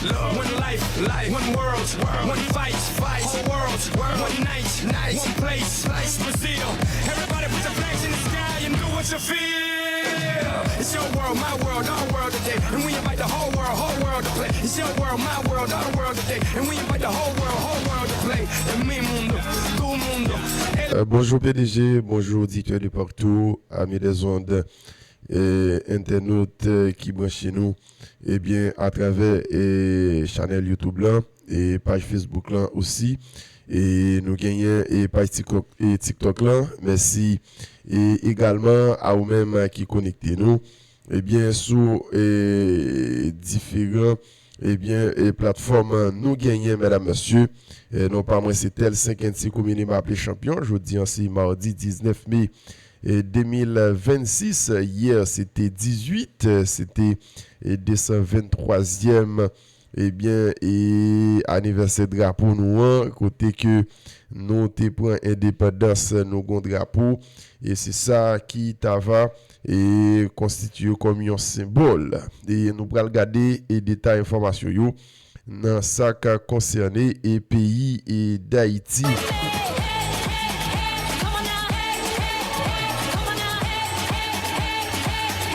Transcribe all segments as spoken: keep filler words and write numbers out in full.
One life, life, one world, world, one fight, fight, whole world, world, one night, night, one place, place, Brazil. Everybody put your flags in the sky and do what you feel. It's your world, my world, our world today. And we invite the whole world, whole world to play. It's your world, my world, our world today. And we invite the whole world, whole world to play. En mi mundo, tu mundo. Eh, bonjour P D G, bonjour auditeurs de partout, amis des ondes, eh, internautes, eh, ki branche nou, ebyen, atravè, eh, chanèl YouTube lan, e paj Facebook lan osi, e nou genyen, e paj TikTok, e TikTok lan. Mèsi, e egalman a ou menm ki konekte nou, ebyen, sou, e, diferan, ebyen, e platfòm nou genyen, medam, mesye. E non pa mwen, se Tel Senkennsi, komin Maple Chanpyon. Jodi an, se madi diznèf me, e, de mil vennsis. Yè, se te dizuit, se te, e, de san venntwazyèm, ebyen, e, anivèsè drapo nou an, kote ke nou te pran endepandans, nou gon drapo, e se sa ki ta va, e, konstitiye kòm yon senbòl. E nou pral gade, e, detay enfòmasyon yo nan sa k konsène, e, peyi, e, Dayiti.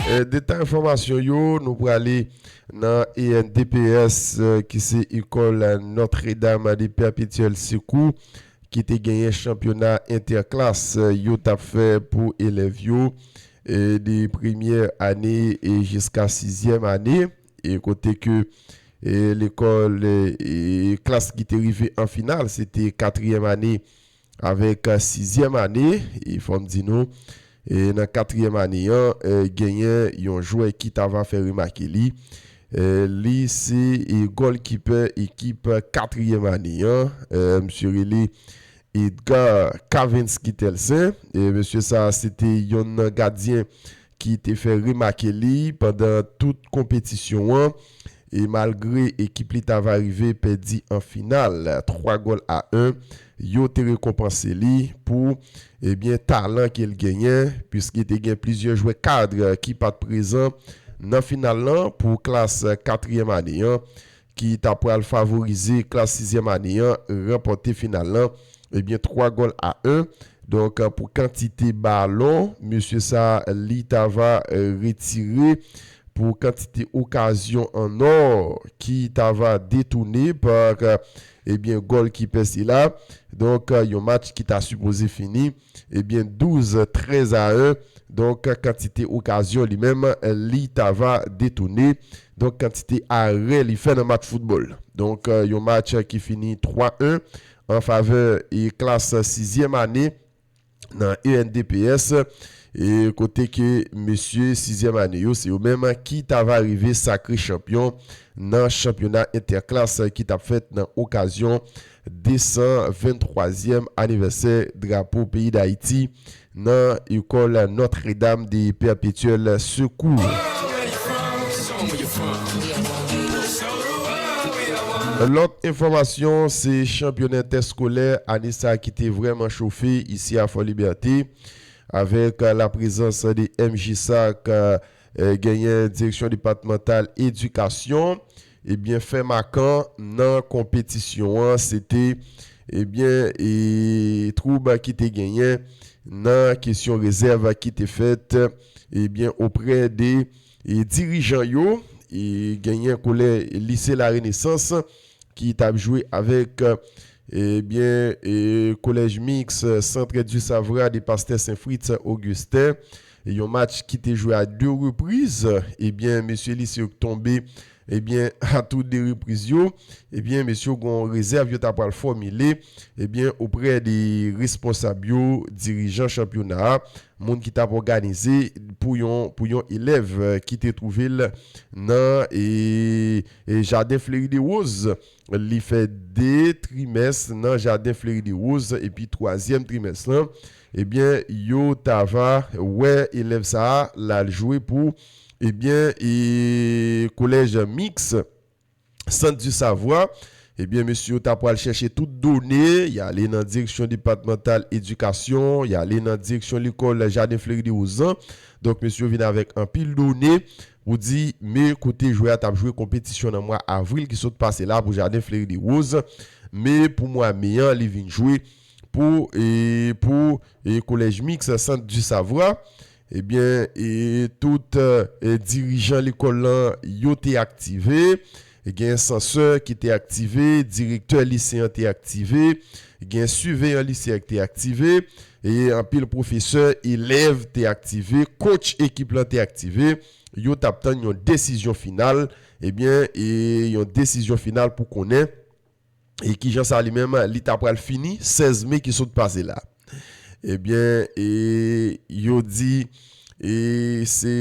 E, detay enfòmasyon yo, nou prale nan E N D P S, e, ki se École Notre-Dame de Perpétuel Secours, ki te genyen chanpyona entèklas, e, yo t ap fè pou elèv yo, e, de premyè ane, e, jiska sizyèm ane, e kote ke, e, lekòl, e, e, klas ki te rive an final, se te katriyèm ane avèk, e, sizyèm ane, e fò m di nou, e, nan katriyèm ane an, e, genyen yon jwè ki ta va fè remake li. E, li se, e, gòlkipè ekip katriyèm ane an. E, misye rele Edgar Kavinsky Telsen. E, mesye sa a, se te yonn nan gadyen ki te fè remake li pandan tout konpetisyon an. E malgre ekip li ta va rive pèdi an final, twa gòl a en, yo te rekonpanse li pou, ebyen, talan ke l genyen, piske te gen plizyè jwè kad ki pa t prezan nan final lan pou klas katriyèm ane an, ki ta pral favorize klas sizyèm ane an ranpòte final lan, ebyen, twa gòl a en. Donk, pou kantite balon, mesye sa, li ta va, e, retire, pou kantite okazyon an ò ki ta va detounen pa, ebyen, gòlkipè sila. Donk, yon match ki ta sipoze fini, ebyen, douz trèz a en. Donk, kantite okazyon li menm, li ta va detounen. Donk, kantite arè li fè nan match foutbòl. Donk, yon match ki fini twa en an favè, e, klas sizyèm ane nan E N D P S, e kote ke mesye sizyèm ane yo, se yo menm ki ta va rive sakre chanpyon nan chanpyona entèklas ki t ap fèt nan okazyon de san venntwazyèm anivèsè drapo peyi Dayiti nan École Notre-Dame de Perpétuel Secours. Lòt enfòmasyon, se chanpyona entèskolè ane sa a ki te vrèman chofe isi a Fò Libète, avèk, euh, laprezans de M J S A K, euh, genyen Direksyon Depatmantal Edikasyon, ebyen, fè makan nan konpetisyon an, se te, ebyen, e, twoub ki te genyen nan kesyon rezèv ki te fèt, ebyen, oprè de, e, dirijan yo, e, genyen kolè-, lise Larenesans ki t ap jwe avèk, ebyen, e, Kolèj Miks Centre du Savoir de Pasteur Saint Fritz Augustin. Yon match ki te jwe a de repriz. Ebyen, mesye lise yo tonbe, ebyen, a tou de repriz yo. Ebyen, mesye yo gon rezèv yo ta pral fòmile, ebyen, oprè de responsab yo, dirijan chanpyona a, moun ki t ap òganize pou yon, pou yon elèv, eh, ki te twouve l nan, e, e Jaden Fleri de Woz. Li fè de trimès nan Jaden Fleri de Woz, epi twazyèm trimès lan, ebyen, yo ta va wè elèv sa a, l al jwe pou, ebyen, e, Kolèj Miks Centre du Savoir, Ebyen, mesye yo ta pral chèche tout done, y ale nan direksyon depatmantal edikasyon, y ale nan direksyon lekòl Jaden Fleri de Wozan. Donk, mesye yo vin avèk anpil done pou di, men kote jwè a t ap jwe konpetisyon nan mwa avril ki sot pase la pou Jaden Fleri de Wozan. Men pou mwa me an, li vin jwe pou, e, pou, e, Collège Mixte Centre du Savoir. Ebyen, e, tout, e, dirijan lekòl lan, yo te aktive. Gen sansè ki te aktive, direktè lise an te aktive, gen siveyan lise an ki te aktive, e anpil pwofesè, elèv te aktive, coach ekip lan te aktive. Yo t ap tann yon desizyon final, ebyen, e yon desizyon final pou konnen e kijan sa li menm li ta pral fini sèz me ki sot pase la. Ebyen, e yo di, e se,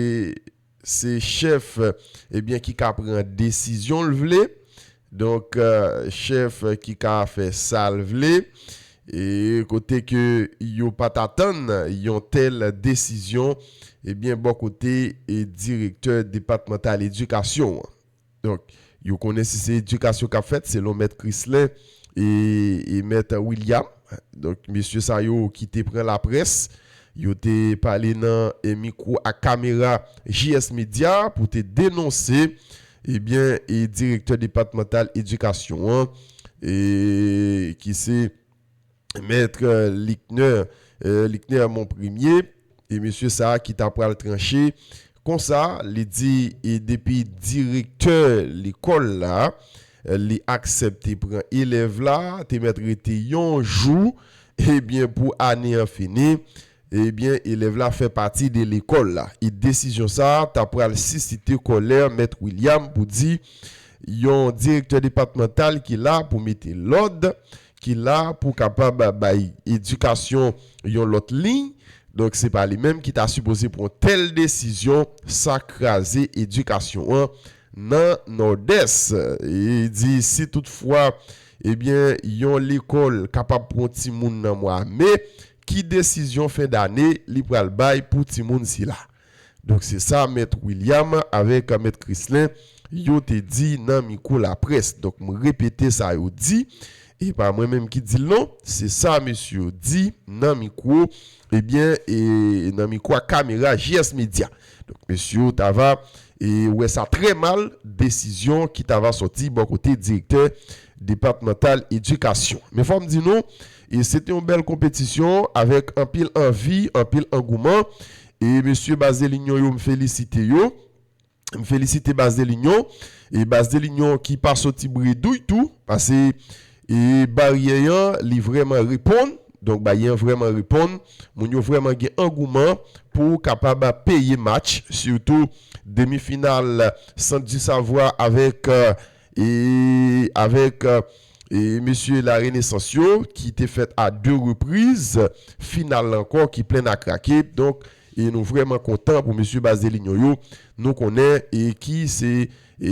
se chèf, ebyen, ki ka pran desizyon l vle. Donk, e, chèf ki ka fè sa l vle. E kote ke yo pa t atann yon tèl desizyon, ebyen, bò kote e direktè depatmantal edikasyon an. Donk, yo konnen si se edikasyon k ap fèt, selon Mèt Chrislin e, e Mèt William. Donk, mesye sa yo ki te pran laprès, yo te pale nan, e, mikwo ak kamera J S Media pou te denonse, ebyen, e direktè depatmantal edikasyon an, e ki se Mèt, e, Likner, e, Likner Monpremier, e mesye sa a ki ta pral tranche. Konsa, li di, e depi direktè lekòl la, e, li aksepte pran elèv la, te mèt rete yon jou, ebyen, pou ane an fini, ebyen, elèv la fè pati de lekòl la. E desizyon sa a ta pral sisite kòlè Mèt William pou di, yon direktè depatmantal ki la pou mete lòd, ki la pou kapab bay edikasyon yon lòt liy. Donk, se pa li menm ki ta sipoze pran tèl desizyon, sa kraze edikasyon an nan Nòdès. E di, si toutfwa, ebyen, yon lekòl kapab pran timoun nan mwa me, ki desizyon fen dane li pral bay pou timoun sila? Donk, se sa Mèt William avèk Mèt Chrislin, yo te di nan mikwo laprès. Donk, m repete sa yo di. E pa mwen menm ki di l non, se sa mesye yo di nan mikwo, ebyen, e nan mikwo ak kamera J S Media. Donk, mesye yo ta va, e, wè sa trè mal, desizyon ki ta va sòti bò kote direktè depatmantal edikasyon. Men fò m di nou, e se te yon bèl konpetisyon avèk anpil anvi, anpil angouman. E mesye Baz de Linyon yo, m felisite yo. M felisite Baz de Linyon. E Baz de Linyon ki pa soti bredouy tou, paske, e, baryè an, li vrèman reponn. Donk, baryè an vrèman reponn. Moun yo vrèman gen angouman pou kapab peye match, sitou demi final Centre du Savoir avèk, e, e, avèk, e, e, mesye La Renaissance yo, ki te fèt a de repriz, final la ankò ki plen a krake. Donk, e nou vrèman kontan pou mesye Baz de Linyon yo. Nou konnen e ki se, e,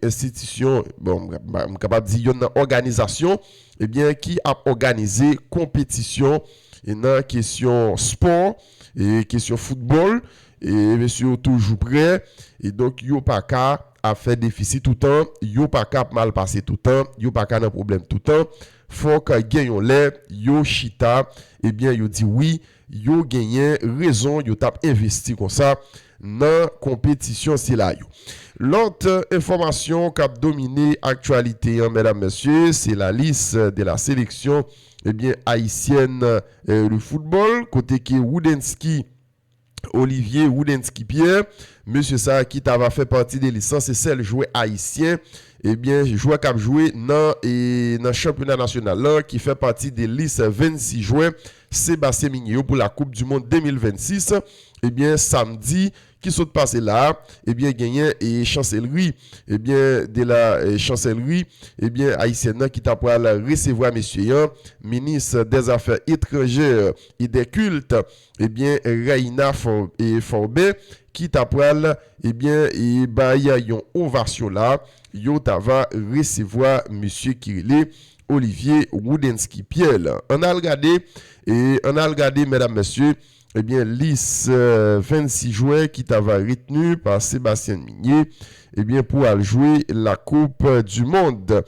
enstitisyon, bon, m, m kapab di yonn nan òganizasyon, ebyen, ki ap òganize konpetisyon, e nan kesyon spò, e kesyon foutbòl, e mesye yo toujou prè, e donk yo pa ka ap fè defisi toutan, yo pa ka ap mal pase toutan, yo pa ka nan pwoblèm toutan. Fòk gen yon lè, yo chita, ebyen, yo di wi, yo genyen rezon, yo t ap envesti konsa nan konpetisyon sila yo. Lòt, e, enfòmasyon k ap domine aktyalite an, medam, mesye, se la liste de la sélection, ebyen, haïtienne, e, de football, kote ke Woudensky Olivier Woudensky Pierre, mesye sa a ki ta va fè pati de lis lan, se sèl jwè ayisyen, ebyen, jwè k ap jwe nan, e, nan chanpyona nasyonal lan, ki fè pati de lis vennsis jwè Sébastien Migné yo pou la Coupe du Monde de mil vennsis, ebyen, samdi ki sot pase la a, ebyen, genyen, e, chanselri, ebyen, de la, e, chanselri, ebyen, ayisyèn nan ki ta pral resevwa mesye an, minis dèzafè etranjè e dè kilt, ebyen, Reina For-, e, Forbin, ki ta pral, ebyen, e bay yon ovasyon la, yo ta va resevwa mesye ki rele Olivier Woudensky Pierre la. Ann al gade, e ann al gade, medam, mesye, ebyen, lis, e, vennsis jwè ki ta va retni pa Sébastien Migné, ebyen, pou al jwe la Coupe du Monde.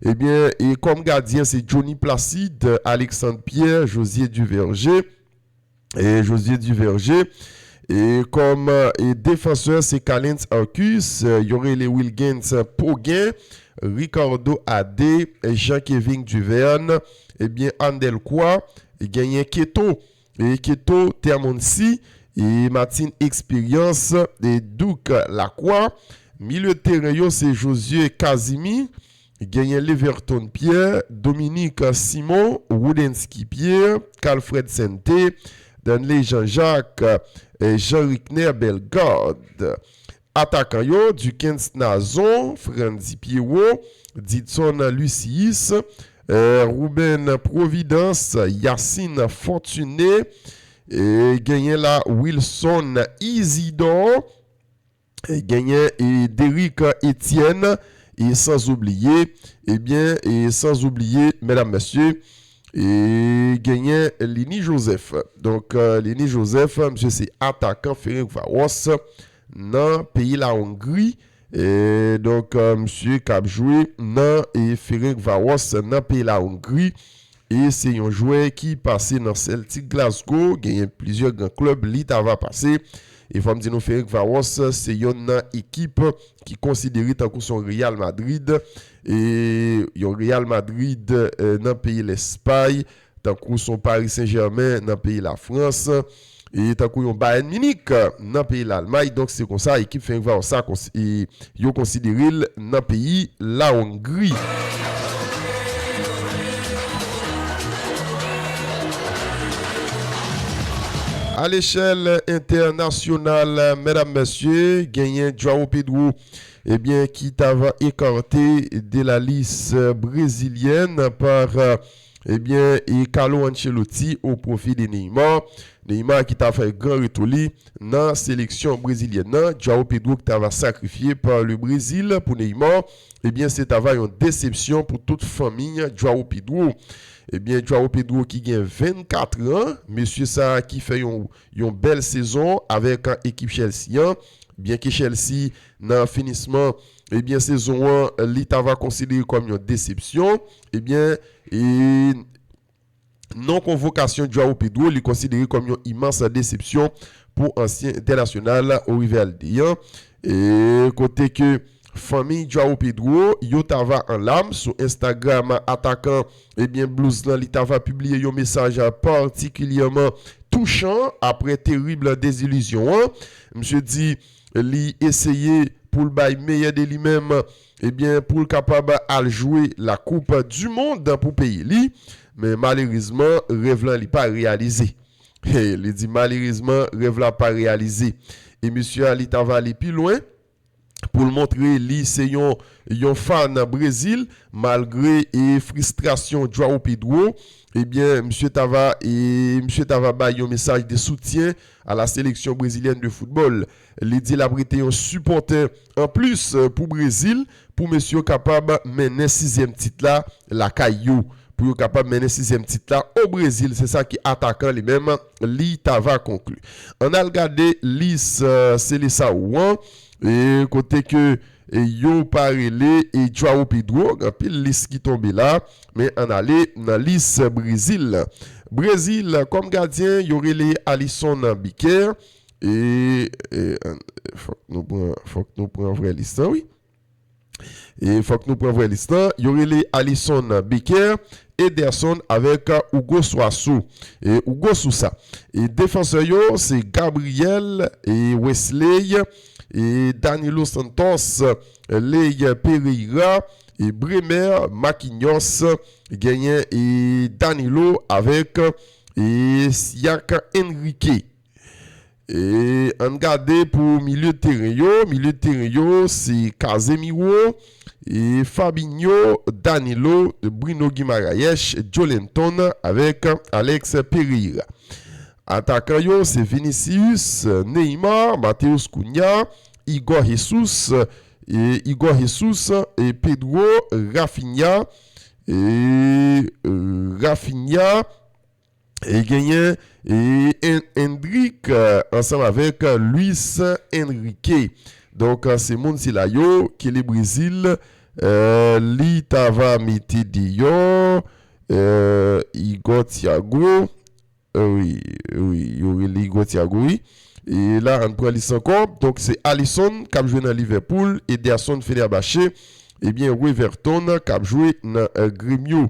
Ebyen, e kòm gadyen, se Johnny Placide, Alexandre Pierre, Josier Duverger, e Josier Duverger. E kòm, e defansè, se Kalens Arcus, e yo rele Wilgens Poguen, Ricardo Adé, Jean Kevin Duverne, ebyen, Andelcroix, e genyen Keto, e Keto Termonsi, e Martin Experience, e Duke Lacroix. Milye teren yo, se Josué Casimir, genyen Leverton Pierre, Dominique Simon, Woodensky Pierre, Calfred Sente, Danley Jean-Jacques, e Jean Ricner Bellegarde. Atakan yo, Duckens Nazon, Frandy Pierrot, Didson Lucius, e Ruben Providence, Yacine Fortuné, e genyen la Wilson Isidore, e genyen e Derick Etienne, e sans oublier, ebyen, e sans oublier, medam, mesye, e genyen Lini Joseph. Donk, e, Lini Joseph, misye se atakan Ferencváros nan peyi Lawongri. E, donk, e, misye k ap jwe nan, e, Ferencváros nan peyi Lawongri. E se yon jwè ki pase nan Celtic Glasgow, genyen plizyè gran klèb li t ava pase. E fò m di nou, Ferencváros se yonn nan ekip ki konsidere tankou se yon Real Madrid, e yon Real Madrid, e, nan peyi Lèspay, tankou se yon Paris Saint-Germain nan peyi Lafrans, e tankou yon Bayern Munich nan peyi Lalmay. Donk, se konsa ekip Ferencváros sa konsi-, e, yo konsidere l nan peyi Lawongri. A lechèl entènasyonal, medam, mesye, genyen Joao Pedro, ebyen, ki t ava écarté de la liste brésilienne par, ebyen, e Carlo Ancelotti au profit de Neymar. Neymar ki ta fè gran retou li nan seleksyon brezilyèn nan. Joao Pedro ki t ava sakrifye par le Brésil pou Neymar. Ebyen, se t ava yon desepsyon pou tout fanmi Joao Pedro. Ebyen, Joao Pedro ki gen vennkat an, mesye sa a ki fè yon, yon bèl sezon avèk ekip Chelsea an. Byenke Chelsea, nan finisman, ebyen, sezon an, li t ava konsidere kòm yon desepsyon. Ebyen, e non konvokasyon Joao Pedro, li konsidere kòm yon imans desepsyon pou ansyen entènasyonal Orivé Aldé an. E kote ke fanmi Joao Pedro, yo t ava an lam sou Instagram atakan, ebyen, Blues lan, li t ava pibliye yon mesaj patikilyèman touchan apre terib dezilizyon an. Misye di li eseye pou l bay meyè de li menm, ebyen, pou l kapab al jwe la Coupe du Monde pou peyi li. Men malerezman, rèv lan li pa reyalize. Li di malerezman, rèv la pa reyalize. E misye a, li t ava ale pi lwen pou l montre li se yon, yon fan Brezil, malgre e fristrasyon Joao Pedro, ebyen, misye t ava, e misye t ava bay yon mesaj de soutyen à la sélection brésilienne de football. Li di l ap rete yon sipòtè anplis, e, pou Brezil, pou mesye yo kapab mennen sizyèm tit la lakay yo. Pou yo kapab mennen sizyèm tit la o Brezil. Se sa ke atakan li menm, li t ava konkli. Ann al gade lis, e, Seleção an, e kote ke, e, yo pa rele, e, Joao Pedro, gen anpil lis ki tonbe la, men ann ale nan lis Brezil. Brezil, kòm gadyen, yo rele Alisson Becker, e, e, ann, fòk nou pran, fòk nou pran vrè lis lan, wi. E fòk nou pran vrè lis lan. Yo rele Alisson Becker, Ederson avèk Hugo Suaso. E Hugo Sousa. E defansè yo, se Gabriel, e Wesley, e Danilo Santos, Lei Pereira, e Bremer, Marquinhos, genyen, e Danilo avèk, e Siak Enrique. E ann gade pou milye teren yo. Milye teren yo, se Casemiro, e Fabinho, Danilo, Bruno Guimaraes, Joelinton avèk Alex Pereira. Atakan yo, se Vinicius, Neymar, Matheus Cunha, Igor Jesus, e Igor Jesus, e Pedro, Rafinha, e, e, Rafinha, e genyen, e, En-, Endrick, e, ansanm avèk, e, Luis Enrique. Donk, se moun sila yo, Kele Brezil, li ta va mete deyò, Igor Thiago, wi, wi, yo rele Igor Thiago, wi. E la, ann pran lis ankò. Donk, se Alisson k ap jwe nan Liverpool, Ederson Fenerbahçe, ebyen, Weverton k ap jwe nan Grêmio.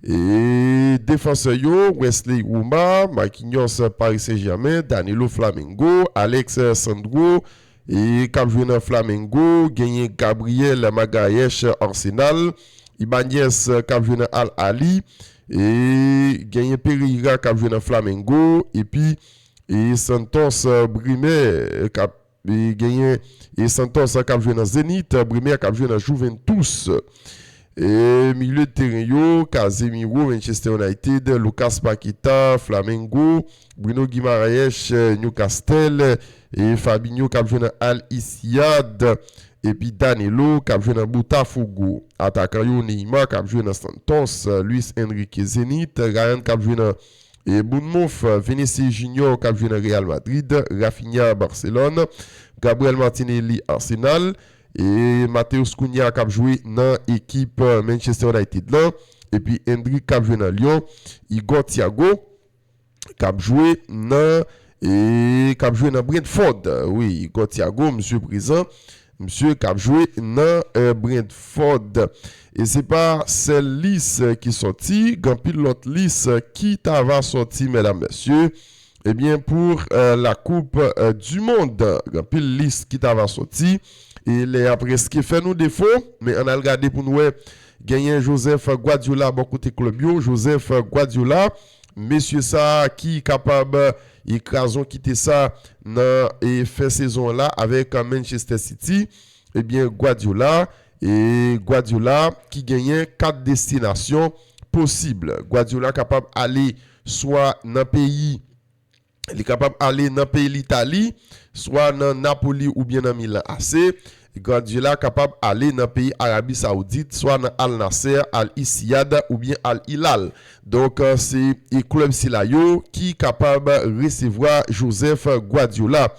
E defansè yo, Wesley Roma, Marquinhos Paris Saint-Germain, Danilo Flamengo, Alex Sandro, e k ap jwe nan Flamengo, genyen Gabriel Magalhães Arsenal, Ibanez k ap jwe nan Al Ahly, e genyen Pereira k ap jwe nan Flamengo, epi e Santos Bremer k ap e genyen e Santos k ap jwe nan Zenit, Bremer k ap jwe nan Juventus. E milye de teren yo, Casemiro, Manchester United, Lucas Paqueta, Flamengo, Bruno Guimaraes, Newcastle, e Fabinho k ap jwe nan Al Ittihad, epi Danilo k ap jwe nan Botafogo. Atakan yo, Neymar k ap jwe nan Santos, Luis Enrique Zenit, Ryan k ap jwe nan e Bournemouth, Vinicius Junior k ap jwe nan Real Madrid, Raphinha Barcelone, Gabriel Martinelli Arsenal, e Matheus Cunha k ap jwe nan ekip Manchester United lan, epi Endrick k ap jwe nan Lyon, Igor Thiago k ap jwe nan e k ap jwe nan Brentford. Wi, Igor Thiago, misye prezan, misye k ap jwe nan e, Brentford. E se pa sèl lis ki sòti, gen anpil lòt lis ki ta va sòti, medam, mesye. Ebyen, pou e, la Coupe e, du Monde, gen anpil lis ki ta va sòti. E lè a prèske fè nou defo, men ann al gade pou n wè. Genyen Joseph Guardiola bò kote klèb yo. Joseph Guardiola, mesye sa a ki kapab e kraze yon kite sa nan e fen sezon an la avèk Manchester City. Ebyen, Guardiola, e Guardiola ki genyen kat destinasyon posib. Guardiola kapab ale swa nan peyi, li kapab ale nan peyi Litali, swa nan Napoli oubyen nan Milan A C. Guardiola kapab ale nan peyi Arabi Saoudit, swa nan Al Nassr, Al Ittihad oubyen Al Hilal. Donk, e, se e klèb sila yo ki kapab resevwa Joseph Guardiola.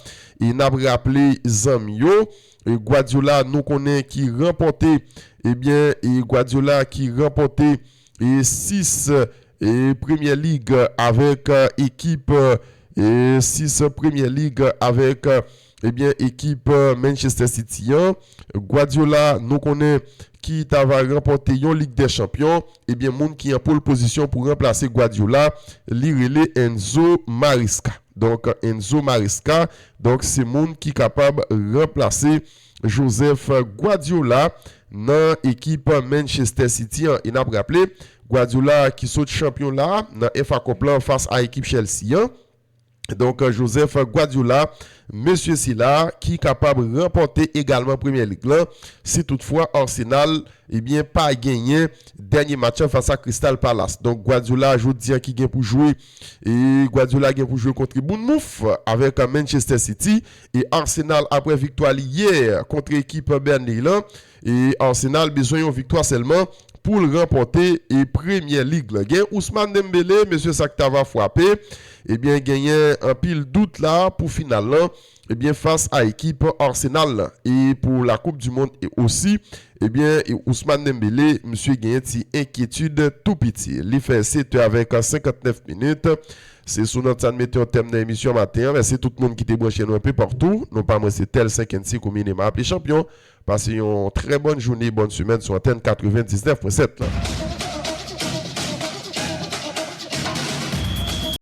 E n ap raple zanmi yo, e Guardiola nou konnen ki ranpòte, ebyen, e Guardiola ki ranpòte e sis e Premier League avèk e, ekip e, sis Premier League avèk e, ebyen, ekip e, Manchester City an. Guardiola, nou konnen ki ta va ranpòte yon Lig dè Chanpyon, ebyen, moun ki an pole position pou ranplase Guardiola, li rele Enzo Maresca. Donk, Enzo Maresca, donk, se moun ki kapab ranplase Joseph Guardiola nan ekip Manchester City an. E n ap raple, Guardiola ki sot chanpyon la nan F A Cup lan fas a ekip Chelsea an. Donk, Joseph Guardiola, mesye sila ki kapab ranpòte egalman Premier League lan, si toutfwa Arsenal, ebyen, pa genyen dènye match an fas a Crystal Palace. Donk, Guardiola, jodi an, ki gen pou jwe, e Guardiola gen pou jwe kont Bournemouth avèk Manchester City, e Arsenal, apre viktwa li yè kont ekip Burnley lan, e Arsenal bezwen yon viktwa sèlman pou l ranpòte e Premier League lan. Gen Ousmane Dembélé, mesye, sa k ta va frape, ebyen, genyen anpil dout la pou final lan, ebyen, fas a ekip Arsenal lan. E pou la Coupe du Monde e osi, ebyen, e Ousmane Dembélé, misye genyen ti enkyetid tou piti. Li fè sèt è avèk senkantnèf minit. Se sou nòt sa n mete yon tèm nan emisyon maten an. Mèsi tout moun ki te branche nou enpe patou. Non pa mwen se Tel Senkensi Kominema aple Chanpyon. Pase yon trè bòn jounen, bòn semèn sou antèn katrevendiznèf pwen sèt lan.